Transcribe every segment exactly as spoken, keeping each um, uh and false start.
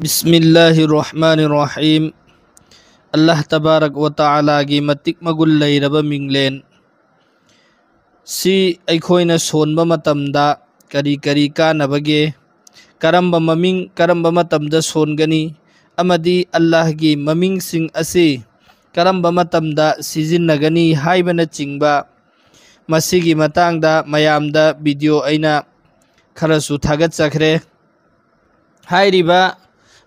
ꯕꯤꯁꯃꯤꯜꯂꯥꯍꯤꯔ ꯔꯍꯃꯥꯅꯤꯔ ꯔꯍꯤꯝ꯫ ꯑꯜꯂꯥꯍ ꯇꯕꯥꯔꯛ ꯋ ꯇꯥꯂꯥꯒꯤ ꯃꯇꯤꯛ ꯃꯒꯨꯟ ꯂꯩꯔꯕ ꯃꯤꯡꯂꯦꯟ ꯁꯤ ꯑꯩꯈꯣꯏꯅ ꯁꯣꯟꯕ ꯃꯇꯝꯗ ꯀꯔꯤ ꯀꯔꯤ ꯀꯥꯟꯅꯕꯒꯦ, ꯀꯔꯝꯕ ꯃꯃꯤꯡ ꯀꯔꯝꯕ ꯃꯇꯝꯗ ꯁꯣꯟꯒꯅꯤ, ꯑꯃꯗꯤ ꯑꯜꯂꯥꯍꯒꯤ ꯃꯃꯤꯡꯁꯤꯡ ꯑꯁꯤ ꯀꯔꯝꯕ ꯃꯇꯝꯗ ꯁꯤꯖꯤꯟꯅꯒꯅꯤ ꯍꯥꯏꯕꯅꯆꯤꯡꯕ, ꯃꯁꯤꯒꯤ ꯃꯇꯥꯡꯗ ꯃꯌꯥꯝꯗ ꯚꯤꯗꯤꯑꯣ ꯑꯩꯅ ꯈꯔꯁꯨ ꯊꯥꯒꯠꯆꯈ꯭ꯔꯦ꯫ ꯍꯥꯏꯔꯤꯕ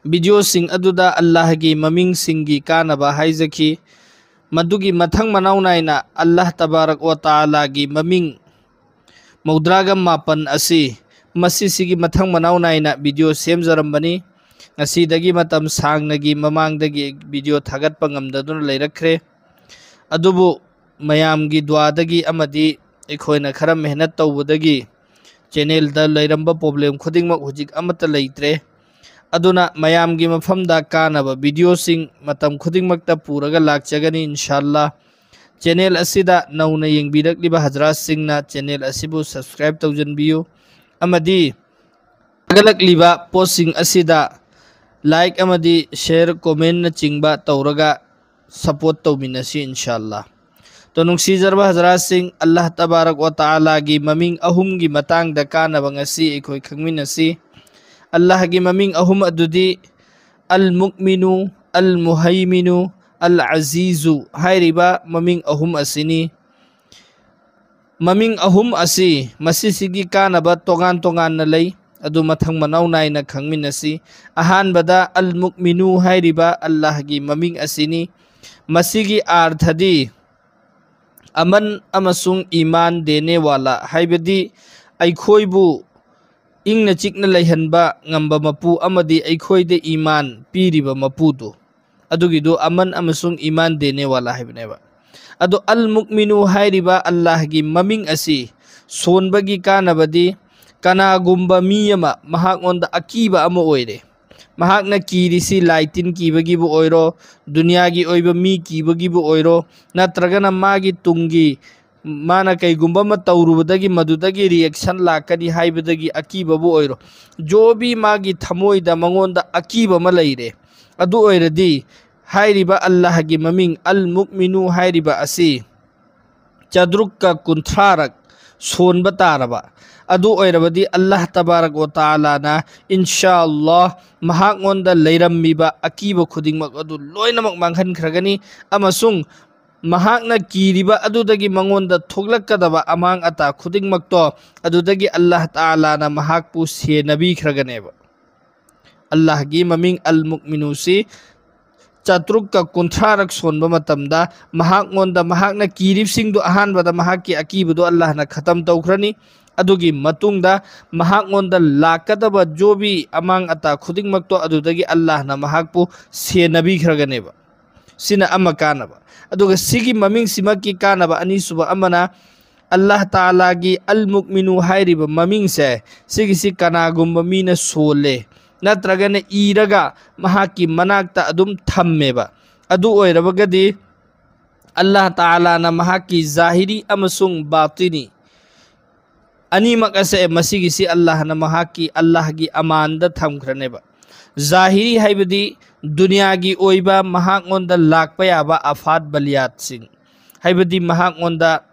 ꯚꯤꯗꯤꯑꯣꯁꯤꯡ ꯑꯗꯨꯗ ꯑꯜꯂꯥꯍꯒꯤ ꯃꯃꯤꯡꯁꯤꯡꯒꯤ ꯀꯥꯟꯅꯕ ꯍꯥꯏꯖꯈꯤ꯫ ꯃꯗꯨꯒꯤ ꯃꯊꯪ ꯃꯅꯥꯎ ꯅꯥꯏꯅ ꯑꯜꯂꯥꯍ ꯇꯕꯥꯔꯛ ꯋ ꯇꯥꯂꯥꯒꯤ ꯃꯃꯤꯡ ꯃꯧꯗ꯭ꯔꯥꯒ ꯃꯥꯄꯟ ꯑꯁꯤ ꯃꯁꯤꯁꯤꯒꯤ ꯃꯊꯪ ꯃꯅꯥꯎ ꯅꯥꯏꯅ ꯚꯤꯗꯤꯑꯣ ꯁꯦꯝꯖꯔꯝꯕꯅꯤ꯫ ꯉꯁꯤꯗꯒꯤ ꯃꯇꯝ ꯁꯥꯡꯅꯒꯤ ꯃꯃꯥꯡꯗꯒꯤ ꯚꯤꯗꯤꯑꯣ ꯊꯥꯒꯠꯄ ꯉꯝꯗꯗꯨꯅ ꯂꯩꯔꯛꯈ꯭ꯔꯦ꯫ ꯑꯗꯨꯕꯨ ꯃꯌꯥꯝꯒꯤ ꯗꯨꯋꯥꯗꯒꯤ ꯑꯃꯗꯤ ꯑꯩꯈꯣꯏꯅ ꯈꯔ ꯃꯦꯍꯅꯠ ꯇꯧꯕꯗꯒꯤ ꯆꯦꯅꯦꯜꯗ ꯂꯩꯔꯝꯕ ꯄ꯭ꯔꯣꯕ꯭ꯂꯦꯝ ꯈꯨꯗꯤꯡꯃꯛ ꯍꯧꯖꯤꯛ ꯑꯃꯠꯇ ꯂꯩꯇ꯭ꯔꯦ꯫ ꯑꯗꯨꯅ ꯃꯌꯥꯝꯒꯤ ꯃꯐꯝꯗ ꯀꯥꯟꯅꯕ ꯚꯤꯗꯤꯑꯣꯁꯤꯡ ꯃꯇꯝ ꯈꯨꯗꯤꯡꯃꯛꯇ ꯄꯨꯔꯒ ꯂꯥꯛꯆꯒꯅꯤ ꯏꯟꯁꯥꯜꯂꯥ꯫ ꯆꯦꯅꯦꯜ ꯑꯁꯤꯗ ꯅꯧꯅ ꯌꯦꯡꯕꯤꯔꯛꯂꯤꯕ ꯍꯖꯔꯥꯠꯁꯤꯡꯅ ꯆꯦꯅꯦꯜ ꯑꯁꯤꯕꯨ ꯁꯕꯁꯀ꯭ꯔꯥꯏꯕ ꯇꯧꯖꯟꯕꯤꯌꯨ ꯑꯃꯗꯤ ꯊꯥꯒꯠꯂꯛꯂꯤꯕ ꯄꯣꯁꯁꯤꯡ ꯑꯁꯤꯗ ꯂꯥꯏꯛ ꯑꯃꯗꯤ ꯁꯦꯌꯔ, ꯀꯣꯃꯦꯟꯅꯆꯤꯡꯕ ꯇꯧꯔꯒ ꯁꯄꯣꯔꯠ ꯇꯧꯃꯤꯟꯅꯁꯤ ꯏꯟꯁꯥꯜꯂꯥ꯫ ꯇꯣ ꯅꯨꯡꯁꯤꯖꯔꯕ ꯍꯖꯔꯥꯠꯁꯤꯡ, ꯑꯜꯂꯥꯍ ꯇꯕꯥꯔꯛ ꯋ ꯇꯥꯂꯥꯒꯤ ꯃꯃꯤꯡ ꯑꯍꯨꯝꯒꯤ ꯃꯇꯥꯡꯗ ꯀꯥꯟꯅꯕ ꯉꯁꯤ ꯑꯩꯈꯣꯏ ꯈꯪꯃꯤꯟꯅꯁꯤ꯫ ꯑꯜꯂꯥꯍꯒꯤ ꯃꯃꯤꯡ ꯑꯍꯨꯝ ꯑꯗꯨꯗꯤ ꯑꯜ ꯃꯨꯛꯃꯤꯅꯨ, ꯑꯜ ꯃꯨꯍꯩꯃꯤꯅꯨ, ꯑꯜ ꯑꯖꯤꯖꯨ ꯍꯥꯏꯔꯤꯕ ꯃꯃꯤꯡ ꯑꯍꯨꯝ ꯑꯁꯤꯅꯤ꯫ ꯃꯃꯤꯡ ꯑꯍꯨꯝ ꯑꯁꯤ ꯃꯁꯤꯁꯤꯒꯤ ꯀꯥꯟꯅꯕ ꯇꯣꯉꯥꯟ ꯇꯣꯉꯥꯟꯅ ꯂꯩ, ꯑꯗꯨ ꯃꯊꯪ ꯃꯅꯥꯎ ꯅꯥꯏꯅ ꯈꯪꯃꯤꯟꯅꯁꯤ꯫ ꯑꯍꯥꯟꯕꯗ ꯑꯜ ꯃꯨꯛꯃꯤꯅꯨ ꯍꯥꯏꯔꯤꯕ ꯑꯜꯂꯥꯍꯒꯤ ꯃꯃꯤꯡ ꯑꯁꯤꯅꯤ꯫ ꯃꯁꯤꯒꯤ ꯑꯥꯔꯊꯗꯤ ꯑꯃꯟ ꯑꯃꯁꯨꯡ ꯏꯃꯥꯟ ꯗꯦꯅꯦ ꯋꯥꯂꯥ, ꯍꯥꯏꯕꯗꯤ ꯑꯩꯈꯣꯏꯕꯨ ꯏꯪꯅ ꯆꯤꯛꯅ ꯂꯩꯍꯟꯕ ꯉꯝꯕ ꯃꯄꯨ ꯑꯃꯗꯤ ꯑꯩꯈꯣꯏꯗ ꯏꯃꯥꯟ ꯄꯤꯔꯤꯕ ꯃꯄꯨꯗꯨ, ꯑꯗꯨꯒꯤꯗꯨ ꯑꯃꯟ ꯑꯃꯁꯨꯡ ꯏꯃꯥꯟ ꯗꯦꯅꯦ ꯋꯥꯂꯥ ꯍꯥꯏꯕꯅꯦꯕ꯫ ꯑꯗꯣ ꯑꯜ ꯃꯨꯛꯃꯤꯅꯨ ꯍꯥꯏꯔꯤꯕ ꯑꯜꯂꯥꯍꯒꯤ ꯃꯃꯤꯡ ꯑꯁꯤ ꯁꯣꯟꯕꯒꯤ ꯀꯥꯟꯅꯕꯗꯤ ꯀꯅꯥꯒꯨꯝꯕ ꯃꯤ ꯑꯃ ꯃꯍꯥꯛꯉꯣꯟꯗ ꯑꯀꯤꯕ ꯑꯃ ꯑꯣꯏꯔꯦ, ꯃꯍꯥꯛꯅ ꯀꯤꯔꯤꯁꯤ ꯂꯥꯏ ꯇꯤꯟ ꯀꯤꯕꯒꯤꯕꯨ ꯑꯣꯏꯔꯣ, ꯗꯨꯅꯤꯌꯥꯒꯤ ꯑꯣꯏꯕ ꯃꯤ ꯀꯤꯕꯒꯤꯕꯨ ꯑꯣꯏꯔꯣ, ꯅꯠꯇ꯭ꯔꯒꯅ ꯃꯥꯒꯤ ꯇꯨꯡꯒꯤ ꯃꯥꯅ ꯀꯩꯒꯨꯝꯕ ꯑꯃ ꯇꯧꯔꯨꯕꯗꯒꯤ ꯃꯗꯨꯗꯒꯤ reaction ꯂꯥꯛꯀꯅꯤ ꯍꯥꯏꯕꯗꯒꯤ ꯑꯀꯤꯕꯕꯨ ꯑꯣꯏꯔꯣ, ꯖꯣꯕꯤ ꯃꯥꯒꯤ ꯊꯃꯣꯏꯗ ꯃꯉꯣꯟꯗ ꯑꯀꯤꯕ ꯑꯃ ꯂꯩꯔꯦ꯫ ꯑꯗꯨ ꯑꯣꯏꯔꯗꯤ ꯍꯥꯏꯔꯤꯕ ꯑꯜꯂꯥꯍꯒꯤ ꯃꯃꯤꯡ ꯑꯜ ꯃꯨꯛꯃꯤꯅꯨ ꯍꯥꯏꯔꯤꯕ ꯑꯁꯤ ꯆꯥꯇ꯭ꯔꯨꯛꯀ ꯀꯨꯟꯊ꯭ꯔꯥꯔꯛ ꯁꯣꯟꯕ ꯇꯥꯔꯕ꯫ ꯑꯗꯨ ꯑꯣꯏꯔꯕꯗꯤ ꯑꯜꯂꯥꯍ ꯇꯕꯥꯔꯛ ꯋ ꯇꯥꯂꯥꯅ ꯏꯟꯁꯥ ꯑꯜꯂꯥꯍ ꯃꯍꯥꯛꯉꯣꯟꯗ ꯂꯩꯔꯝꯃꯤꯕ ꯑꯀꯤꯕ ꯈꯨꯗꯤꯡꯃꯛ ꯑꯗꯨ ꯂꯣꯏꯅꯃꯛ ꯃꯥꯡꯍꯟꯈ꯭ꯔꯒꯅꯤ, ꯑꯃꯁꯨꯡ ꯃꯍꯥꯛꯅ ꯀꯤꯔꯤꯕ ꯑꯗꯨꯗꯒꯤ ꯃꯉꯣꯟꯗ ꯊꯣꯛꯂꯛꯀꯗꯕ ꯑꯃꯥꯡ ꯑꯇꯥ ꯈꯨꯗꯤꯡꯃꯛꯇꯣ ꯑꯗꯨꯗꯒꯤ ꯑꯜꯂꯥꯍ ꯇꯥꯂꯥꯅ ꯃꯍꯥꯛꯄꯨ ꯁꯦꯟꯅꯕꯤꯈ꯭ꯔꯒꯅꯦꯕ꯫ ꯑꯜꯂꯥꯍꯒꯤ ꯃꯃꯤꯡ ꯑꯜ ꯃꯨꯛꯃꯤꯅꯨꯁꯤ ꯆꯥꯇ꯭ꯔꯨꯛꯀ ꯀꯨꯟꯊ꯭ꯔꯥꯔꯛ ꯁꯣꯟꯕ ꯃꯇꯝꯗ ꯃꯍꯥꯛꯉꯣꯟꯗ ꯃꯍꯥꯛꯅ ꯀꯤꯔꯤꯕꯁꯤꯡꯗꯨ ꯑꯍꯥꯟꯕꯗ ꯃꯍꯥꯛꯀꯤ ꯑꯀꯤꯕꯗꯨ ꯑꯜꯂꯥꯍꯅ ꯈꯇꯝ ꯇꯧꯈ꯭ꯔꯅꯤ꯫ ꯑꯗꯨꯒꯤ ꯃꯇꯨꯡꯗ ꯃꯍꯥꯛꯉꯣꯟꯗ ꯂꯥꯛꯀꯗꯕ ꯖꯣꯕꯤ ꯑꯃꯥꯡ ꯑꯇꯥ ꯈꯨꯗꯤꯡꯃꯛꯇꯣ ꯑꯗꯨꯗꯒꯤ ꯑꯜꯂꯥꯍꯅ ꯃꯍꯥꯛꯄꯨ ꯁꯦꯟꯅꯕꯤꯈ꯭ꯔꯒꯅꯦꯕ꯫ ꯁꯤꯅ ꯑꯃ ꯀꯥꯟꯅꯕ꯫ ꯑꯗꯨꯒ ꯁꯤꯒꯤ ꯃꯃꯤꯡꯁꯤꯃꯛꯀꯤ ꯀꯥꯟꯅꯕ ꯑꯅꯤꯁꯨꯕ ꯑꯃꯅ, ꯑꯜꯂꯥꯍ ꯇꯥꯂꯥꯒꯤ ꯑꯜ ꯃꯨꯛꯃꯤꯅꯨ ꯍꯥꯏꯔꯤꯕ ꯃꯃꯤꯡꯁꯦ, ꯁꯤꯒꯤꯁꯤ ꯀꯅꯥꯒꯨꯝꯕ ꯃꯤꯅ ꯁꯣꯜꯂꯦ ꯅꯠꯇ꯭ꯔꯒꯅ ꯏꯔꯒ ꯃꯍꯥꯛꯀꯤ ꯃꯅꯥꯛꯇ ꯑꯗꯨꯝ ꯊꯝꯃꯦꯕ, ꯑꯗꯨ ꯑꯣꯏꯔꯕꯒꯗꯤ ꯑꯜꯂꯥꯍ ꯇꯥꯂꯥꯅ ꯃꯍꯥꯛꯀꯤ ꯖꯥꯍꯤꯔꯤ ꯑꯃꯁꯨꯡ ꯕꯥꯇꯤꯅꯤ ꯑꯅꯤꯃꯛ ꯑꯁꯦ ꯃꯁꯤꯒꯤꯁꯤ ꯑꯜꯂꯥꯍꯅ ꯃꯍꯥꯛꯀꯤ ꯑꯜꯂꯥꯍꯒꯤ ꯑꯃꯥꯟꯗ ꯊꯝꯈ꯭ꯔꯅꯦꯕ꯫ ꯖꯥꯍꯤꯔꯤ ꯍꯥꯏꯕꯗꯤ ꯗꯨꯅꯤꯌꯥꯒꯤ ꯑꯣꯏꯕ ꯃꯍꯥꯛꯉꯣꯟꯗ ꯂꯥꯛꯄ ꯌꯥꯕ ꯑꯐꯥꯠ ꯕꯂꯤꯌꯥꯠꯁꯤꯡ, ꯍꯥꯏꯕꯗꯤ ꯃꯍꯥꯛꯉꯣꯟꯗ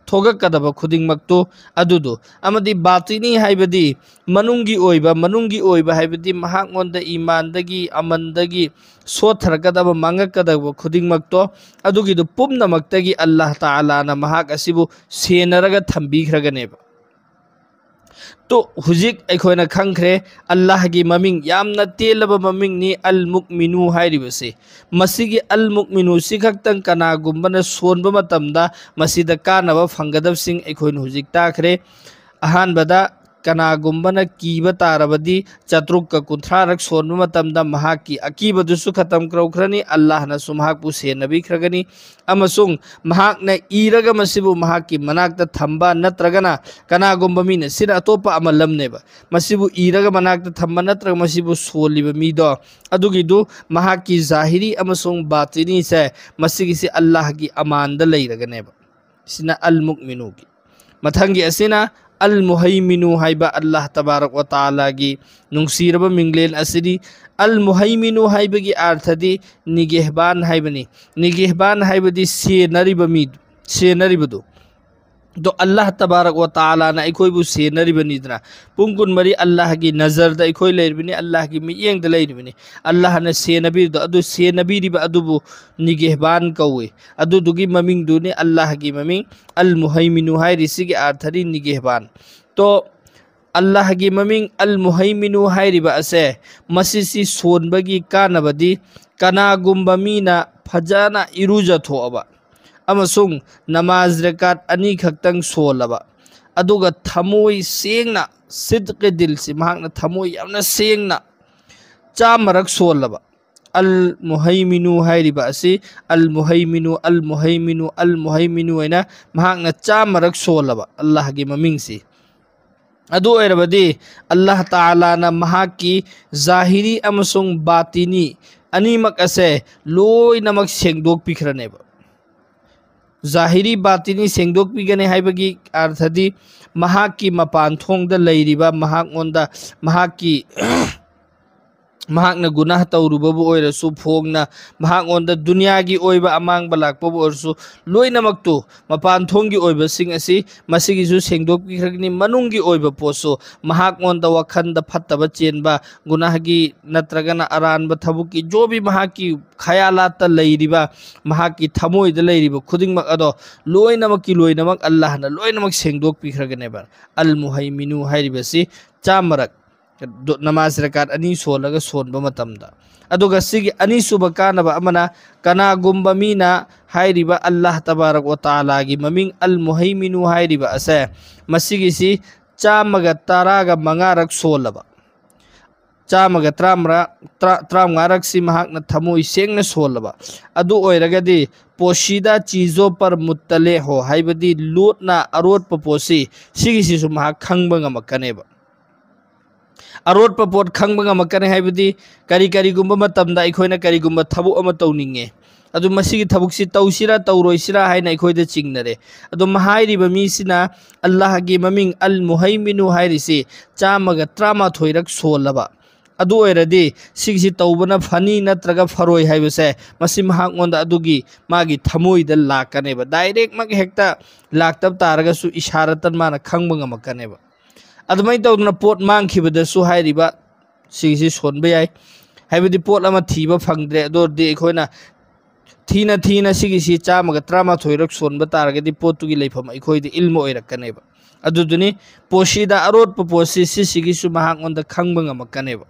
ꯊꯣꯛꯂꯛꯀꯗꯕ ꯈꯨꯗꯤꯡꯃꯛꯇꯨ ꯑꯗꯨꯗꯨ, ꯑꯃꯗꯤ ꯕꯥꯇꯤꯅꯤ ꯍꯥꯏꯕꯗꯤ ꯃꯅꯨꯡꯒꯤ ꯑꯣꯏꯕ, ꯃꯅꯨꯡꯒꯤ ꯑꯣꯏꯕ ꯍꯥꯏꯕꯗꯤ ꯃꯍꯥꯛꯉꯣꯟꯗ ꯏꯃꯥꯟꯗꯒꯤ, ꯑꯃꯟꯗꯒꯤ ꯁꯣꯠꯊꯔꯛꯀꯗꯕ, ꯃꯥꯡꯉꯛꯀꯗꯕ ꯈꯨꯗꯤꯡꯃꯛꯇꯣ ꯑꯗꯨꯒꯤꯗꯨ ꯄꯨꯝꯅꯃꯛꯇꯒꯤ ꯑꯜꯂꯥꯍ ꯇꯥꯂꯥꯅ ꯃꯍꯥꯛ ꯑꯁꯤꯕꯨ ꯁꯦꯟꯅꯔꯒ ꯊꯝꯕꯤꯈ꯭ꯔꯒꯅꯦꯕ꯫ ꯇꯣ, ꯍꯧꯖꯤꯛ ꯑꯩꯈꯣꯏꯅ ꯈꯪꯈ꯭ꯔꯦ ꯑꯜꯂꯥꯍꯒꯤ ꯃꯃꯤꯡ, ꯌꯥꯝꯅ ꯇꯦꯜꯂꯕ ꯃꯃꯤꯡꯅꯤ ꯑꯜ ꯃꯨꯛꯃꯤꯅꯨ ꯍꯥꯏꯔꯤꯕꯁꯤ꯫ ꯃꯁꯤꯒꯤ ꯑꯜ ꯃꯨꯛꯃꯤꯅꯨꯁꯤ ꯈꯛꯇꯪ ꯀꯅꯥꯒꯨꯝꯕꯅ ꯁꯣꯟꯕ ꯃꯇꯝꯗ ꯃꯁꯤꯗ ꯀꯥꯟꯅꯕ ꯐꯪꯒꯗꯕꯁꯤꯡ ꯑꯩꯈꯣꯏꯅ ꯍꯧꯖꯤꯛ ꯇꯥꯈ꯭ꯔꯦ꯫ ꯑꯍꯥꯟꯕꯗ, ꯀꯅꯥꯒꯨꯝꯕꯅ ꯀꯤꯕ ꯇꯥꯔꯕꯗꯤ ꯆꯥꯇ꯭ꯔꯨꯛꯀ ꯀꯨꯟꯊ꯭ꯔꯥꯔꯛ ꯁꯣꯟꯕ ꯃꯇꯝꯗ ꯃꯍꯥꯛꯀꯤ ꯑꯀꯤꯕꯗꯨꯁꯨ ꯈꯇꯝ ꯇꯧꯈ꯭ꯔꯅꯤ, ꯑꯜꯂꯥꯍꯅꯁꯨ ꯃꯍꯥꯛꯄꯨ ꯁꯦꯟꯅꯕꯤꯈ꯭ꯔꯒꯅꯤ꯫ ꯑꯃꯁꯨꯡ ꯃꯍꯥꯛꯅ ꯏꯔꯒ ꯃꯁꯤꯕꯨ ꯃꯍꯥꯛꯀꯤ ꯃꯅꯥꯛꯇ ꯊꯝꯕ ꯅꯠꯇ꯭ꯔꯒꯅ ꯀꯅꯥꯒꯨꯝꯕ ꯃꯤꯅ, ꯁꯤꯅ ꯑꯇꯣꯞꯄ ꯑꯃ ꯂꯝꯅꯦꯕ, ꯃꯁꯤꯕꯨ ꯏꯔꯒ ꯃꯅꯥꯛꯇ ꯊꯝꯕ ꯅꯠꯇ꯭ꯔꯒ ꯃꯁꯤꯕꯨ ꯁꯣꯜꯂꯤꯕ ꯃꯤꯗꯣ, ꯑꯗꯨꯒꯤꯗꯨ ꯃꯍꯥꯛꯀꯤ ꯖꯥꯍꯤꯔꯤ ꯑꯃꯁꯨꯡ ꯕꯥꯇꯤꯅꯤꯁꯦ ꯃꯁꯤꯒꯤꯁꯤ ꯑꯜꯂꯥꯍꯒꯤ ꯑꯃꯥꯟꯗ ꯂꯩꯔꯒꯅꯦꯕ꯫ ꯁꯤꯅ ꯑꯜ ꯃꯨꯛꯃꯤꯅꯨꯒꯤ꯫ ꯃꯊꯪꯒꯤ ꯑꯁꯤꯅ ꯑꯜ ꯃꯨꯍꯩꯃꯤꯅꯨ ꯍꯥꯏꯕ ꯑꯜꯂꯥꯍ ꯇꯕꯥꯔꯛ ꯋ ꯇꯥꯂꯥꯒꯤ ꯅꯨꯡꯁꯤꯔꯕ ꯃꯤꯡꯂꯦꯟ ꯑꯁꯤꯅꯤ꯫ ꯑꯜ ꯃꯨꯍꯩꯃꯤꯅꯨ ꯍꯥꯏꯕꯒꯤ ꯑꯥꯔꯊꯗꯤ ꯅꯤꯒꯦꯍꯕꯥꯟ ꯍꯥꯏꯕꯅꯤ꯫ ꯅꯤꯒꯦꯍꯕꯥꯟ ꯍꯥꯏꯕꯗꯤ ꯁꯦꯟꯅꯔꯤꯕ ꯃꯤ, ꯁꯦꯟꯅꯔꯤꯕꯗꯨ꯫ ꯑꯗꯣ ꯑꯜꯂꯥꯍ ꯇꯕꯥꯔꯛ ꯋ ꯇꯥꯂꯥꯅ ꯑꯩꯈꯣꯏꯕꯨ ꯁꯦꯟꯅꯔꯤꯕꯅꯤꯗꯅ꯫ ꯄꯨꯡ ꯀꯨꯟꯃꯔꯤ ꯑꯜꯂꯥꯍꯒꯤ ꯅꯖꯔꯗ ꯑꯩꯈꯣꯏ ꯂꯩꯔꯤꯕꯅꯤ, ꯑꯜꯂꯥꯍꯒꯤ ꯃꯤꯠꯌꯦꯡꯗ ꯂꯩꯔꯤꯕꯅꯤ꯫ ꯑꯜꯂꯥꯍꯅ ꯁꯦꯟꯅꯕꯤꯔꯤꯗꯣ, ꯑꯗꯨ ꯁꯦꯟꯅꯕꯤꯔꯤꯕ ꯑꯗꯨꯕꯨ ꯅꯤꯒꯦꯍꯕꯥꯟ ꯀꯧꯏ꯫ ꯑꯗꯨꯗꯨꯒꯤ ꯃꯃꯤꯡꯗꯨꯅꯤ ꯑꯜꯂꯥꯍꯒꯤ ꯃꯃꯤꯡ ꯑꯜ ꯃꯨꯍꯩꯃꯤꯅꯨ ꯍꯥꯏꯔꯤꯁꯤꯒꯤ ꯑꯥꯔꯊꯗꯤ ꯅꯤꯒꯦꯍꯕꯥꯟ꯫ ꯇꯣ ꯑꯜꯂꯥꯍꯒꯤ ꯃꯃꯤꯡ ꯑꯜ ꯃꯨꯍꯩꯃꯤꯅꯨ ꯍꯥꯏꯔꯤꯕ ꯑꯁꯦ, ꯃꯁꯤꯁꯤ ꯁꯣꯟꯕꯒꯤ ꯀꯥꯟꯅꯕꯗꯤ ꯀꯅꯥꯒꯨꯝꯕ ꯃꯤꯅ ꯐꯖꯅ ꯏꯔꯨꯖꯊꯣꯛꯑꯕ ꯑꯃꯁꯨꯡ ꯅꯃꯥꯖ ꯔꯀꯥꯠ ꯑꯅꯤꯈꯛꯇꯪ ꯁꯣꯜꯂꯕ, ꯑꯗꯨꯒ ꯊꯃꯣꯏ ꯁꯦꯡꯅ, ꯁꯤꯗꯀꯤ ꯗꯤꯜꯁꯤ, ꯃꯍꯥꯛꯅ ꯊꯃꯣꯏ ꯌꯥꯝꯅ ꯁꯦꯡꯅ ꯆꯥꯝꯃꯔꯛ ꯁꯣꯜꯂꯕ, ꯑꯜ ꯃꯨꯍꯩꯃꯤꯅꯨ ꯍꯥꯏꯔꯤꯕ ꯑꯁꯤ ꯑꯜ ꯃꯨꯍꯩꯃꯤꯅꯨ, ꯑꯜ ꯃꯨꯍꯩꯃꯤꯅꯨ, ꯑꯜ ꯃꯨꯍꯩꯃꯤꯅꯨ ꯍꯥꯏꯅ ꯃꯍꯥꯛꯅ ꯆꯥꯝꯃꯔꯛ ꯁꯣꯜꯂꯕ ꯑꯜꯂꯥꯍꯒꯤ ꯃꯃꯤꯡꯁꯤ, ꯑꯗꯨ ꯑꯣꯏꯔꯕꯗꯤ ꯑꯜꯂꯥꯍ ꯇꯥꯂꯥꯅ ꯃꯍꯥꯛꯀꯤ ꯖꯥꯍꯤꯔꯤ ꯑꯃꯁꯨꯡ ꯕꯥꯇꯤꯅꯤ ꯑꯅꯤꯃꯛ ꯑꯁꯦ ꯂꯣꯏꯅꯃꯛ ꯁꯦꯡꯗꯣꯛꯄꯤꯈ꯭ꯔꯅꯦꯕ꯫ ꯖꯥꯍꯤꯔꯤ ꯕꯥꯇꯤꯅꯤ ꯁꯦꯡꯗꯣꯛꯄꯤꯒꯅꯤ ꯍꯥꯏꯕꯒꯤ ꯑꯥꯔꯊꯗꯤ ꯃꯍꯥꯛꯀꯤ ꯃꯄꯥꯟ ꯊꯣꯡꯗ ꯂꯩꯔꯤꯕ, ꯃꯍꯥꯛꯉꯣꯟꯗ, ꯃꯍꯥꯛꯀꯤ ꯃꯍꯥꯛꯅ ꯒꯨꯅꯥꯍ ꯇꯧꯔꯨꯕꯕꯨ ꯑꯣꯏꯔꯁꯨ, ꯐꯣꯡꯅ ꯃꯍꯥꯛꯉꯣꯟꯗ ꯗꯨꯅꯤꯌꯥꯒꯤ ꯑꯣꯏꯕ ꯑꯃꯥꯡꯕ ꯂꯥꯛꯄꯕꯨ ꯑꯣꯏꯔꯁꯨ, ꯂꯣꯏꯅꯃꯛꯇꯨ, ꯃꯄꯥꯟ ꯊꯣꯡꯒꯤ ꯑꯣꯏꯕꯁꯤꯡ ꯑꯁꯤ ꯃꯁꯤꯒꯤꯁꯨ ꯁꯦꯡꯗꯣꯛꯄꯤꯈ꯭ꯔꯒꯅꯤ꯫ ꯃꯅꯨꯡꯒꯤ ꯑꯣꯏꯕ ꯄꯣꯠꯁꯨ, ꯃꯍꯥꯛꯉꯣꯟꯗ ꯋꯥꯈꯜꯗ ꯐꯠꯇꯕ ꯆꯦꯟꯕ, ꯒꯨꯅꯥꯍꯒꯤ ꯅꯠꯇ꯭ꯔꯒꯅ ꯑꯔꯥꯟꯕ ꯊꯕꯛꯀꯤ, ꯖꯣꯕꯤ ꯃꯍꯥꯛꯀꯤ ꯈꯌꯥꯂꯥꯠꯇ ꯂꯩꯔꯤꯕ, ꯃꯍꯥꯛꯀꯤ ꯊꯃꯣꯏꯗ ꯂꯩꯔꯤꯕ ꯈꯨꯗꯤꯡꯃꯛ ꯑꯗꯣ ꯂꯣꯏꯅꯃꯛꯀꯤ ꯂꯣꯏꯅꯃꯛ ꯑꯜꯂꯥꯍꯅ ꯂꯣꯏꯅꯃꯛ ꯁꯦꯡꯗꯣꯛꯄꯤꯈ꯭ꯔꯒꯅꯦꯕ꯫ ꯑꯜ ꯃꯨꯍꯩꯃꯤꯅꯨ ꯍꯥꯏꯔꯤꯕꯁꯤ ꯆꯥꯝꯃꯔꯛ ꯗꯨ-, ꯅꯃꯥꯖ ꯔꯀꯥꯠ ꯑꯅꯤ ꯁꯣꯜꯂꯒ ꯁꯣꯟꯕ ꯃꯇꯝꯗ꯫ ꯑꯗꯨꯒ ꯁꯤꯒꯤ ꯑꯅꯤꯁꯨꯕ ꯀꯥꯟꯅꯕ ꯑꯃꯅ, ꯀꯅꯥꯒꯨꯝꯕ ꯃꯤꯅ ꯍꯥꯏꯔꯤꯕ ꯑꯜꯂꯥꯍ ꯇꯕꯥꯔꯛ ꯋ ꯇꯥꯂꯥꯒꯤ ꯃꯃꯤꯡ ꯑꯜ ꯃꯨꯍꯩꯃꯤꯅꯨ ꯍꯥꯏꯔꯤꯕ ꯑꯁꯦ, ꯃꯁꯤꯒꯤꯁꯤ ꯆꯥꯝꯃꯒ ꯇꯔꯥꯒ ꯃꯉꯥꯔꯛ ꯁꯣꯜꯂꯕ, ꯆꯥꯝꯃꯒ ꯇꯔꯥꯃꯉꯥ, ꯇꯔꯥ-, ꯇꯔꯥꯃꯉꯥꯔꯛꯁꯤ ꯃꯍꯥꯛꯅ ꯊꯃꯣꯏ ꯁꯦꯡꯅ ꯁꯣꯜꯂꯕ, ꯑꯗꯨ ꯑꯣꯏꯔꯒꯗꯤ ꯄꯣꯁꯤꯗꯥ ꯆꯤꯖꯣ ꯄꯔ ꯃꯨꯠꯇꯂꯦ ꯍꯣ, ꯍꯥꯏꯕꯗꯤ ꯂꯣꯠꯅ ꯑꯔꯣꯠꯄ ꯄꯣꯠꯁꯤ, ꯁꯤꯒꯤꯁꯤꯁꯨ ꯃꯍꯥꯛ ꯈꯪꯕ ꯉꯝꯃꯛꯀꯅꯦꯕ꯫ ꯑꯔꯣꯠꯄ ꯄꯣꯠ ꯈꯪꯕ ꯉꯝꯃꯛꯀꯅꯤ ꯍꯥꯏꯕꯗꯤ ꯀꯔꯤ ꯀꯔꯤꯒꯨꯝꯕ ꯃꯇꯝꯗ ꯑꯩꯈꯣꯏꯅ ꯀꯔꯤꯒꯨꯝꯕ ꯊꯕꯛ ꯑꯃ ꯇꯧꯅꯤꯡꯉꯦ, ꯑꯗꯨ ꯃꯁꯤꯒꯤ ꯊꯕꯛꯁꯤ ꯇꯧꯁꯤꯔꯥ ꯇꯧꯔꯣꯏꯁꯤꯔꯥ ꯍꯥꯏꯅ ꯑꯩꯈꯣꯏꯗ ꯆꯤꯡꯅꯔꯦ꯫ ꯑꯗꯨꯝ ꯍꯥꯏꯔꯤꯕ ꯃꯤꯁꯤꯅ ꯑꯜꯂꯥꯍꯒꯤ ꯃꯃꯤꯡ ꯑꯜ ꯃꯨꯍꯩꯃꯤꯅꯨ ꯍꯥꯏꯔꯤꯁꯤ ꯆꯥꯝꯃꯒ ꯇꯔꯥꯃꯥꯊꯣꯏꯔꯛ ꯁꯣꯜꯂꯕ꯫ ꯑꯗꯨ ꯑꯣꯏꯔꯗꯤ ꯁꯤꯒꯤꯁꯤ ꯇꯧꯕꯅ ꯐꯅꯤ ꯅꯠꯇ꯭ꯔꯒ ꯐꯔꯣꯏ ꯍꯥꯏꯕꯁꯦ ꯃꯁꯤ ꯃꯍꯥꯛꯉꯣꯟꯗ ꯑꯗꯨꯒꯤ ꯃꯥꯒꯤ ꯊꯃꯣꯏꯗ ꯂꯥꯛꯀꯅꯦꯕ꯫ ꯗꯥꯏꯔꯦꯛꯃꯛ ꯍꯦꯛꯇ ꯂꯥꯛꯇꯕ ꯇꯥꯔꯒꯁꯨ ꯏꯁꯥꯔꯇꯟ ꯃꯥꯅ ꯈꯪꯕ ꯉꯝꯃꯛꯀꯅꯦꯕ꯫ ꯑꯗꯨꯃꯥꯏꯅ ꯇꯧꯗꯅ ꯄꯣꯠ ꯃꯥꯡꯈꯤꯕꯗꯁꯨ ꯍꯥꯏꯔꯤꯕ ꯁꯤꯒꯤꯁꯤ ꯁꯣꯟꯕ ꯌꯥꯏ꯫ ꯍꯥꯏꯕꯗꯤ ꯄꯣꯠ ꯑꯃ ꯊꯤꯕ ꯐꯪꯗ꯭ꯔꯦ, ꯑꯗꯨ ꯑꯣꯏꯔꯗꯤ ꯑꯩꯈꯣꯏꯅ ꯊꯤꯅ ꯊꯤꯅ ꯁꯤꯒꯤꯁꯤ ꯆꯥꯝꯃꯒ ꯇꯔꯥꯃꯥꯊꯣꯏꯔꯛ ꯁꯣꯟꯕ ꯇꯥꯔꯒꯗꯤ ꯄꯣꯠꯇꯨꯒꯤ ꯂꯩꯐꯝ ꯑꯩꯈꯣꯏꯗ ꯏꯜꯃ ꯑꯣꯏꯔꯛꯀꯅꯦꯕ꯫ ꯑꯗꯨꯗꯨꯅꯤ ꯄꯣꯠꯁꯤꯗ ꯑꯔꯣꯠꯄ ꯄꯣꯠꯁꯤ ꯁꯤꯁꯤꯒꯤꯁꯨ ꯃꯍꯥꯛꯉꯣꯟꯗ ꯈꯪꯕ ꯉꯝꯃꯛꯀꯅꯦꯕ꯫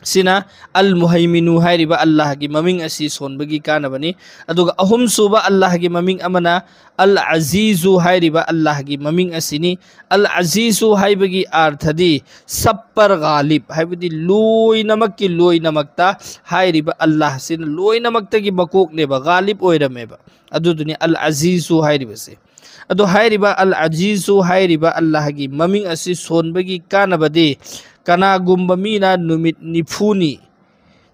ꯁꯤꯅ ꯑꯜ ꯃꯨꯍꯩꯃꯤꯅꯨ ꯍꯥꯏꯔꯤꯕ ꯑꯜꯂꯥꯍꯒꯤ ꯃꯃꯤꯡ ꯑꯁꯤ ꯁꯣꯟꯕꯒꯤ ꯀꯥꯟꯅꯕꯅꯤ꯫ ꯑꯗꯨꯒ ꯑꯍꯨꯝꯁꯨꯕ ꯑꯜꯂꯥꯍꯒꯤ ꯃꯃꯤꯡ ꯑꯃꯅ ꯑꯜ ꯑꯖꯤꯖꯨ ꯍꯥꯏꯔꯤꯕ ꯑꯜꯂꯥꯍꯒꯤ ꯃꯃꯤꯡ ꯑꯁꯤꯅꯤ꯫ ꯑꯜ ꯑꯖꯤꯖꯨ ꯍꯥꯏꯕꯒꯤ ꯑꯥꯔꯊꯗꯤ ꯁꯞꯄꯔ ꯒꯥꯂꯤꯕ, ꯍꯥꯏꯕꯗꯤ ꯂꯣꯏꯅꯃꯛꯀꯤ ꯂꯣꯏꯅꯃꯛꯇ ꯍꯥꯏꯔꯤꯕ ꯑꯜꯂꯥꯍꯁꯤꯅ ꯂꯣꯏꯅꯃꯛꯇꯒꯤ ꯃꯀꯣꯛꯅꯦꯕ, ꯒꯥꯂꯤꯕ ꯑꯣꯏꯔꯝꯃꯦꯕ꯫ ꯑꯗꯨꯗꯨꯅꯤ ꯑꯜ ꯑꯖꯤꯖꯨ ꯍꯥꯏꯔꯤꯕꯁꯦ꯫ ꯑꯗꯣ ꯍꯥꯏꯔꯤꯕ ꯑꯜ ꯑꯖꯤꯖꯨ ꯍꯥꯏꯔꯤꯕ ꯑꯜꯂꯥꯍꯒꯤ ꯃꯃꯤꯡ ꯑꯁꯤ ꯁꯣꯟꯕꯒꯤ ꯀꯥꯟꯅꯕꯗꯤ ꯀꯅꯥꯒꯨꯝꯕ ꯃꯤꯅ ꯅꯨꯃꯤꯠ ꯅꯤꯐꯨꯅꯤ,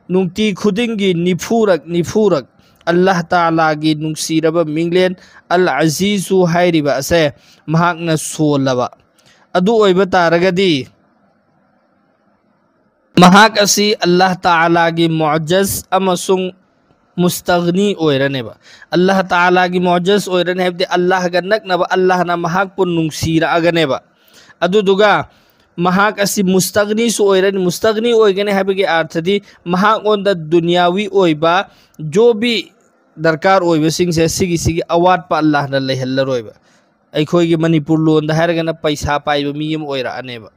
ꯅꯨꯡꯇꯤ ꯈꯨꯗꯤꯡꯒꯤ ꯅꯤꯐꯨꯔꯛ ꯅꯤꯐꯨꯔꯛ ꯑꯜꯂꯥꯍ ꯇꯥꯂꯥꯒꯤ ꯅꯨꯡꯁꯤꯔꯕ ꯃꯤꯡꯂꯦꯟ ꯑꯜ ꯑꯖꯤꯖꯨ ꯍꯥꯏꯔꯤꯕ ꯑꯁꯦ ꯃꯍꯥꯛꯅ ꯁꯣꯜꯂꯕ ꯑꯗꯨ ꯑꯣꯏꯕ ꯇꯥꯔꯒꯗꯤ ꯃꯍꯥꯛ ꯑꯁꯤ ꯑꯜꯂꯥꯍ ꯇꯥꯂꯥꯒꯤ ꯃꯨꯑꯖꯖ ꯑꯃꯁꯨꯡ ꯃꯨꯁꯇꯒꯅꯤ ꯑꯣꯏꯔꯅꯦꯕ꯫ ꯑꯜꯂꯥꯍ ꯇꯥꯂꯥꯒꯤ ꯃꯨꯑꯖꯖ ꯑꯣꯏꯔꯅꯤ ꯍꯥꯏꯕꯗꯤ ꯑꯜꯂꯥꯍꯒ ꯅꯛꯅꯕ, ꯑꯜꯂꯥꯍꯅ ꯃꯍꯥꯛꯄꯨ ꯅꯨꯡꯁꯤꯔꯛꯑꯒꯅꯦꯕ꯫ ꯑꯗꯨꯗꯨꯒ ꯃꯍꯥꯛ ꯑꯁꯤ ꯃꯨꯁꯇꯒꯅꯤꯁꯨ ꯑꯣꯏꯔꯅꯤ꯫ ꯃꯨꯁꯇꯒꯅꯤ ꯑꯣꯏꯒꯅꯤ ꯍꯥꯏꯕꯒꯤ ꯑꯥꯔꯊꯗꯤ ꯃꯍꯥꯛꯉꯣꯟꯗ ꯗꯨꯅꯤꯌꯥꯋꯤ ꯑꯣꯏꯕ ꯖꯣꯕꯤ ꯗꯔꯀꯥꯔ ꯑꯣꯏꯕꯁꯤꯡꯁꯦ ꯁꯤꯒꯤꯁꯤꯒꯤ ꯑꯋꯥꯠꯄ ꯑꯜꯂꯥꯍꯅ ꯂꯩꯍꯜꯂꯔꯣꯏꯕ꯫ ꯑꯩꯈꯣꯏꯒꯤ ꯃꯅꯤꯄꯨꯔ ꯂꯣꯟꯗ ꯍꯥꯏꯔꯒꯅ ꯄꯩꯁꯥ ꯄꯥꯏꯕ ꯃꯤ ꯑꯃ ꯑꯣꯏꯔꯛꯑꯅꯦꯕ꯫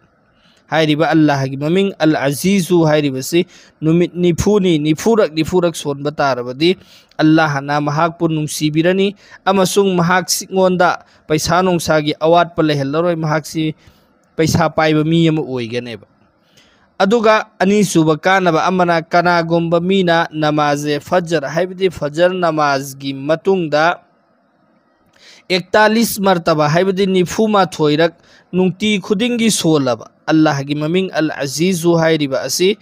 ꯍꯥꯏꯔꯤꯕ ꯑꯜꯂꯥꯍꯒꯤ ꯃꯃꯤꯡ ꯑꯜ ꯑꯖꯤꯖꯨ ꯍꯥꯏꯔꯤꯕꯁꯤ ꯅꯨꯃꯤꯠ ꯅꯤꯐꯨꯅꯤ, ꯅꯤꯐꯨꯔꯛ ꯅꯤꯐꯨꯔꯛ ꯁꯣꯟꯕ ꯇꯥꯔꯕꯗꯤ ꯑꯜꯂꯥꯍꯅ ꯃꯍꯥꯛꯄꯨ ꯅꯨꯡꯁꯤꯕꯤꯔꯅꯤ ꯑꯃꯁꯨꯡ ꯃꯍꯥꯛꯉꯣꯟꯗ ꯄꯩꯁꯥ ꯅꯨꯡꯁꯥꯒꯤ ꯑꯋꯥꯠꯄ ꯂꯩꯍꯜꯂꯔꯣꯏ꯫ ꯃꯍꯥꯛꯁꯤ ꯄꯩꯁꯥ ꯄꯥꯏꯕ ꯃꯤ ꯑꯃ ꯑꯣꯏꯒꯅꯦꯕ꯫ ꯑꯗꯨꯒ ꯑꯅꯤꯁꯨꯕ ꯀꯥꯟꯅꯕ ꯑꯃꯅ ꯀꯅꯥꯒꯨꯝꯕ ꯃꯤꯅ ꯅꯃꯥꯖꯦ ꯐꯖꯔ ꯍꯥꯏꯕꯗꯤ ꯐꯖꯔ ꯅꯃꯥꯖꯒꯤ ꯃꯇꯨꯡꯗ ꯑꯦꯛꯇꯥꯂꯤꯁ ꯃꯔꯇꯕꯥ ꯍꯥꯏꯕꯗꯤ ꯅꯤꯐꯨ ꯃꯥꯊꯣꯏꯔꯛ ꯅꯨꯡꯇꯤ ꯈꯨꯗꯤꯡꯒꯤ ꯁꯣꯜꯂꯕ ꯑꯜꯂꯥꯍꯒꯤ ꯃꯃꯤꯡ ꯑꯜ ꯑꯖꯤꯖꯨ ꯍꯥꯏꯔꯤꯕ ꯑꯁꯤ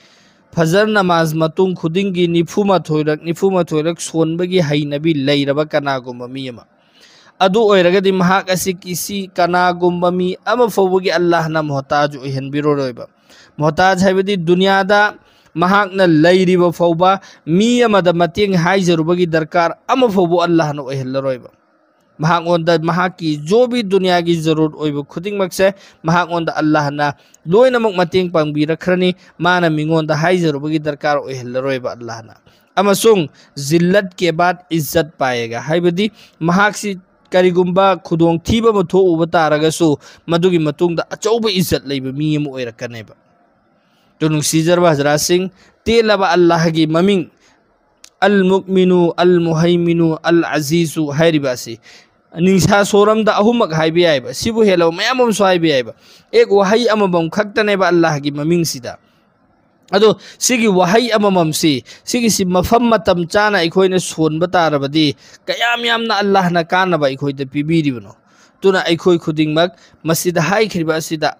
ꯐꯖꯔ ꯅꯃꯥꯖ ꯃꯇꯨꯡ ꯈꯨꯗꯤꯡꯒꯤ ꯅꯤꯐꯨ ꯃꯥꯊꯣꯏꯔꯛ, ꯅꯤꯐꯨ ꯃꯥꯊꯣꯏꯔꯛ ꯁꯣꯟꯕꯒꯤ ꯍꯩꯅꯕꯤ ꯂꯩꯔꯕ ꯀꯅꯥꯒꯨꯝꯕ ꯃꯤ ꯑꯃ, ꯑꯗꯨ ꯑꯣꯏꯔꯒꯗꯤ ꯃꯍꯥꯛ ꯑꯁꯤ ꯀꯤꯁꯤ ꯀꯅꯥꯒꯨꯝꯕ ꯃꯤ ꯑꯃ ꯐꯥꯎꯕꯒꯤ ꯑꯜꯂꯥꯍꯅ ꯃꯣꯍꯇꯥꯖ ꯑꯣꯏꯍꯟꯕꯤꯔꯔꯣꯏꯕ꯫ ꯃꯣꯍꯇꯥꯖ ꯍꯥꯏꯕꯗꯤ ꯗꯨꯅꯤꯌꯥꯗ ꯃꯍꯥꯛꯅ ꯂꯩꯔꯤꯕ ꯐꯥꯎꯕ ꯃꯤ ꯑꯃꯗ ꯃꯇꯦꯡ ꯍꯥꯏꯖꯔꯨꯕꯒꯤ ꯗꯔꯀꯥꯔ ꯑꯃ ꯐꯥꯎꯕ ꯑꯜꯂꯥꯍꯅ ꯑꯣꯏꯍꯜꯂꯔꯣꯏꯕ꯫ ꯃꯍꯥꯛꯉꯣꯟꯗ ꯃꯍꯥꯛꯀꯤ ꯖꯣꯕꯤ ꯗꯨꯅꯤꯌꯥꯒꯤ ꯖꯔꯨꯔꯠ ꯑꯣꯏꯕ ꯈꯨꯗꯤꯡꯃꯛꯁꯦ ꯃꯍꯥꯛꯉꯣꯟꯗ ꯑꯜꯂꯥꯍꯅ ꯂꯣꯏꯅꯃꯛ ꯃꯇꯦꯡ ꯄꯥꯡꯕꯤꯔꯛꯈ꯭ꯔꯅꯤ꯫ ꯃꯥꯅ ꯃꯤꯉꯣꯟꯗ ꯍꯥꯏꯖꯔꯨꯕꯒꯤ ꯗꯔꯀꯥꯔ ꯑꯣꯏꯍꯜꯂꯔꯣꯏꯕ ꯑꯜꯂꯥꯍꯅ꯫ ꯑꯃꯁꯨꯡ ꯖꯤꯜꯂꯠ ꯀꯦ ꯕꯥꯗ ꯏꯖꯠ ꯄꯥꯌꯦꯒ ꯍꯥꯏꯕꯗꯤ ꯃꯍꯥꯛꯁꯤ ꯀꯔꯤꯒꯨꯝꯕ ꯈꯨꯗꯣꯡꯊꯤꯕ ꯑꯃ ꯊꯣꯛꯎꯕ ꯇꯥꯔꯒꯁꯨ ꯃꯗꯨꯒꯤ ꯃꯇꯨꯡꯗ ꯑꯆꯧꯕ ꯏꯖꯠ ꯂꯩꯕ ꯃꯤ ꯑꯃ ꯑꯣꯏꯔꯛꯀꯅꯦꯕ꯫ ꯑꯗꯨ ꯅꯨꯡꯁꯤꯖꯔꯕ ꯍꯖꯔꯥꯠꯁꯤꯡ, ꯇꯦꯜꯂꯕ ꯑꯜꯂꯥꯍꯒꯤ ꯃꯃꯤꯡ ꯑꯜ ꯃꯨꯛꯃꯤꯅꯨ, ꯑꯜ ꯃꯨꯍꯩꯃꯤꯅꯨ, ꯑꯜ ꯑꯖꯤꯖꯨ ꯍꯥꯏꯔꯤꯕ ꯑꯁꯤ ꯅꯤꯡꯁꯥ ꯁꯣꯔꯝꯗ ꯑꯍꯨꯝꯃꯛ ꯍꯥꯏꯕ ꯌꯥꯏꯕ, ꯁꯤꯕꯨ ꯍꯦꯜꯂꯕ ꯃꯌꯥꯝ ꯑꯃꯁꯨ ꯍꯥꯏꯕ ꯌꯥꯏꯕ꯫ ꯑꯦꯛ ꯋꯥꯍꯩ ꯑꯃꯃꯝ ꯈꯛꯇꯅꯦꯕ ꯑꯜꯂꯥꯍꯒꯤ ꯃꯃꯤꯡꯁꯤꯗ꯫ ꯑꯗꯣ ꯁꯤꯒꯤ ꯋꯥꯍꯩ ꯑꯃꯃꯝꯁꯤ, ꯁꯤꯒꯤꯁꯤ ꯃꯐꯝ ꯃꯇꯝ ꯆꯥꯅ ꯑꯩꯈꯣꯏꯅ ꯁꯣꯟꯕ ꯇꯥꯔꯕꯗꯤ ꯀꯌꯥꯝ ꯌꯥꯝꯅ ꯑꯜꯂꯥꯍꯅ ꯀꯥꯟꯅꯕ ꯑꯩꯈꯣꯏꯗ ꯄꯤꯕꯤꯔꯤꯕꯅꯣ꯫ ꯑꯗꯨꯅ ꯑꯩꯈꯣꯏ ꯈꯨꯗꯤꯡꯃꯛ ꯃꯁꯤꯗ ꯍꯥꯏꯈ꯭ꯔꯤꯕ ꯑꯁꯤꯗ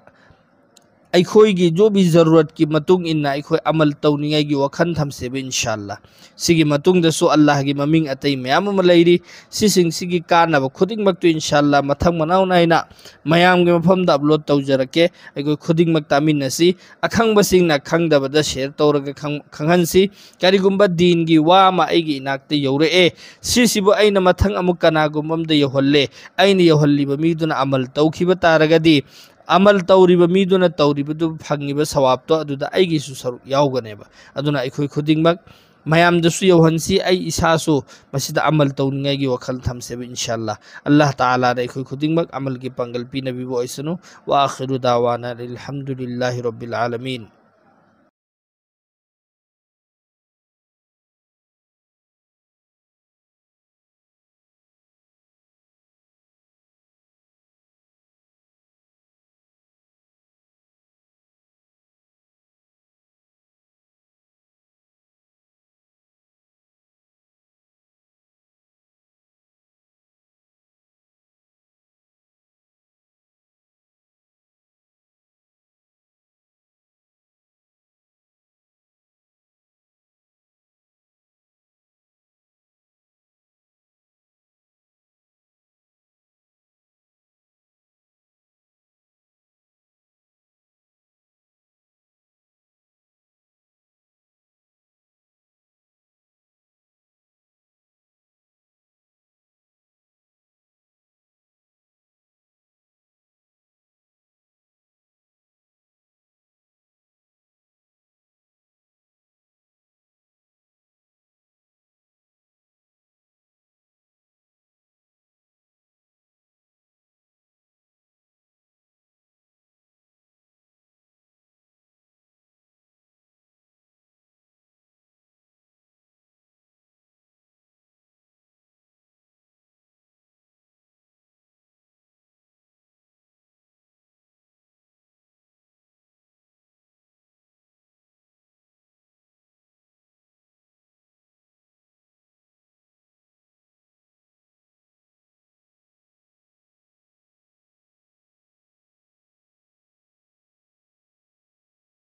ꯑꯩꯈꯣꯏꯒꯤ ꯖꯣꯕꯤ ꯖꯔꯨꯔꯠꯀꯤ ꯃꯇꯨꯡ ꯏꯟꯅ ꯑꯩꯈꯣꯏ ꯑꯃꯜ ꯇꯧꯅꯤꯡꯉꯥꯏꯒꯤ ꯋꯥꯈꯜ ꯊꯝꯁꯦꯕ, ꯏꯟꯁꯥ ꯑꯜꯂꯥ꯫ ꯁꯤꯒꯤ ꯃꯇꯨꯡꯗꯁꯨ ꯑꯜꯂꯥꯍꯒꯤ ꯃꯃꯤꯡ ꯑꯇꯩ ꯃꯌꯥꯝ ꯑꯃ ꯂꯩꯔꯤ꯫ ꯁꯤꯁꯤꯡꯁꯤꯒꯤ ꯀꯥꯟꯅꯕ ꯈꯨꯗꯤꯡꯃꯛꯇꯨ ꯏꯟꯁꯥ ꯑꯜꯂꯥ ꯃꯊꯪ ꯃꯅꯥꯎ ꯅꯥꯏꯅ ꯃꯌꯥꯝꯒꯤ ꯃꯐꯝꯗ ꯑꯞꯂꯣꯗ ꯇꯧꯖꯔꯛꯀꯦ꯫ ꯑꯩꯈꯣꯏ ꯈꯨꯗꯤꯡꯃꯛ ꯇꯥꯃꯤꯟꯅꯁꯤ꯫ ꯑꯈꯪꯕꯁꯤꯡꯅ ꯈꯪꯗꯕꯗ ꯁꯤꯌꯔ ꯇꯧꯔꯒ ꯈꯪ-, ꯈꯪꯍꯟꯁꯤ꯫ ꯀꯔꯤꯒꯨꯝꯕ ꯗꯤꯟꯒꯤ ꯋꯥ ꯑꯃ ꯑꯩꯒꯤ ꯏꯅꯥꯛꯇ ꯌꯧꯔꯛꯑꯦ, ꯁꯤꯁꯤꯕꯨ ꯑꯩꯅ ꯃꯊꯪ ꯑꯃꯨꯛ ꯀꯅꯥꯒꯨꯝꯕ ꯑꯃꯗ ꯌꯧꯍꯜꯂꯦ, ꯑꯩꯅ ꯌꯧꯍꯜꯂꯤꯕ ꯃꯤꯗꯨꯅ ꯑꯃꯜ ꯇꯧꯈꯤꯕ ꯇꯥꯔꯒꯗꯤ, ꯑꯃꯜ ꯇꯧꯔꯤꯕ ꯃꯤꯗꯨꯅ ꯇꯧꯔꯤꯕꯗꯨ ꯐꯪꯉꯤꯕ ꯁꯋꯥꯕꯇꯣ ꯑꯗꯨꯗ ꯑꯩꯒꯤꯁꯨ ꯁꯔꯨꯛ ꯌꯥꯎꯒꯅꯦꯕ꯫ ꯑꯗꯨꯅ ꯑꯩꯈꯣꯏ ꯈꯨꯗꯤꯡꯃꯛ ꯃꯌꯥꯝꯗꯁꯨ ꯌꯧꯍꯟꯁꯤ, ꯑꯩ ꯏꯁꯥꯁꯨ ꯃꯁꯤꯗ ꯑꯃꯜ ꯇꯧꯅꯤꯡꯉꯥꯏꯒꯤ ꯋꯥꯈꯜ ꯊꯝꯁꯦꯕ, ꯏꯟꯁꯥ ꯑꯜꯂꯥ꯫ ꯑꯜꯂꯥꯍ ꯇꯥꯂꯥꯅ ꯑꯩꯈꯣꯏ ꯈꯨꯗꯤꯡꯃꯛ ꯑꯃꯜꯒꯤ ꯄꯥꯡꯒꯜ ꯄꯤꯅꯕꯤꯕ ꯑꯣꯏꯁꯅꯨ꯫ ꯋꯥ ꯑꯈꯤꯔꯨ ꯗꯥꯋꯥꯅ ꯑꯜꯍꯝꯗꯨꯂꯤꯜꯂꯥꯍꯤ ꯔꯕꯤꯜ ꯑꯥꯂꯃꯤꯟ꯫